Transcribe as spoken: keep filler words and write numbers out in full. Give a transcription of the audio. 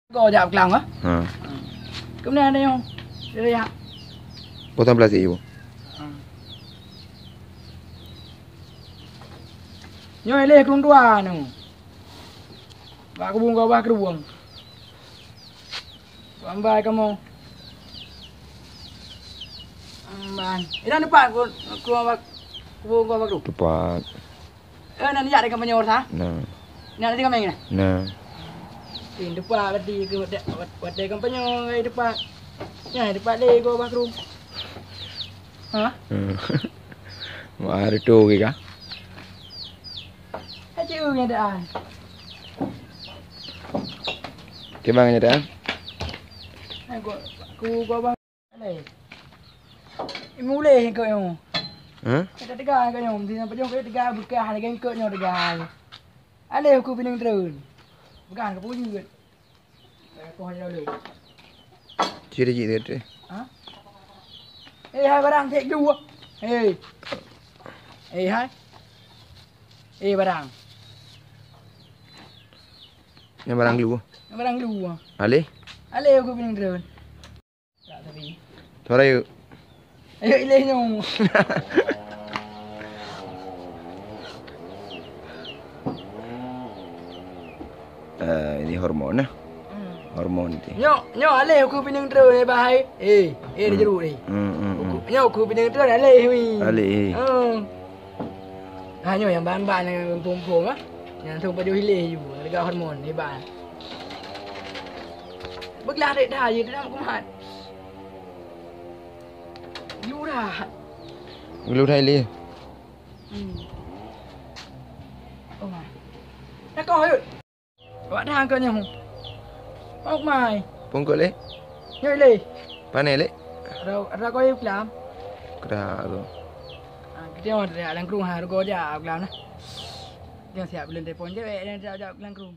Go jak peuklang, ah. Ha. Kemudian ada yang dia ya. Potong plastik ibu. Ha. Nyoe leh krueng dua nyoe. Bak kubung gobah krueng. Bambai kamoe. Amban. Ina tepat ku, ku, ku, ku, ku. Tepat. Eh, nak jak dekat penyuruh sah? Nah. Nak dekat mana? Nah. Tin tepat berarti ke, watèe, watèe kan penyuruh, eh, tepat. Ya, tepat lé go bathroom. Ha? Hmm. Wah, ada tu ke kah? Aja ngadaan. Kemang ngadaan? Aku, aku, aku abang. Aleh. Mulai kau nyoe. Hah? Kata tegal kau nyoe, mesti sampai jong kau tegal bekas lagi kau nyoe tegal. Aleh aku pineung treun. Pegang ke punyi. Kau hanya lalu. Ciri ciri tu. Ha? Eh, hai barang cek dua. Hei. Eh, hai. Eh, barang. Yang barang dulu. Yang barang dulu. Aleh? Aleh aku pineung treun. Suara yuk. Ayo ileh nyoe. Eh, ini hormon nah. Hmm. Hormon tu. Nyoe, nyoe aleh aku pineung treun, eh, bahai. Eh, eh, hmm, jeruk ni. Hmm, hmm, hmm. Nyoe aku pineung treun aleh wi. Aleh, eh. Hmm. Ha, nyoe nyang ban-ban nyang phom-phom, ah. Nyang tu pajoh ileh ju, harga hormon, hebat. Beuglah dek dah je, tu dah kumat. Lurah. Lurah ileh. Hmm. Oh, ma. Dah kau, yuk. Awak dah angkat nyoe. Awak mai. Pungkot lé? Nyoe lé. Pane lé? Ada, ada kau yuk kelam. Keda aku. Ah, kita mau dari alang kru ha, rugo aja kelam nah. Jangan siap belum telepon je, eh, jangan siap alang kru.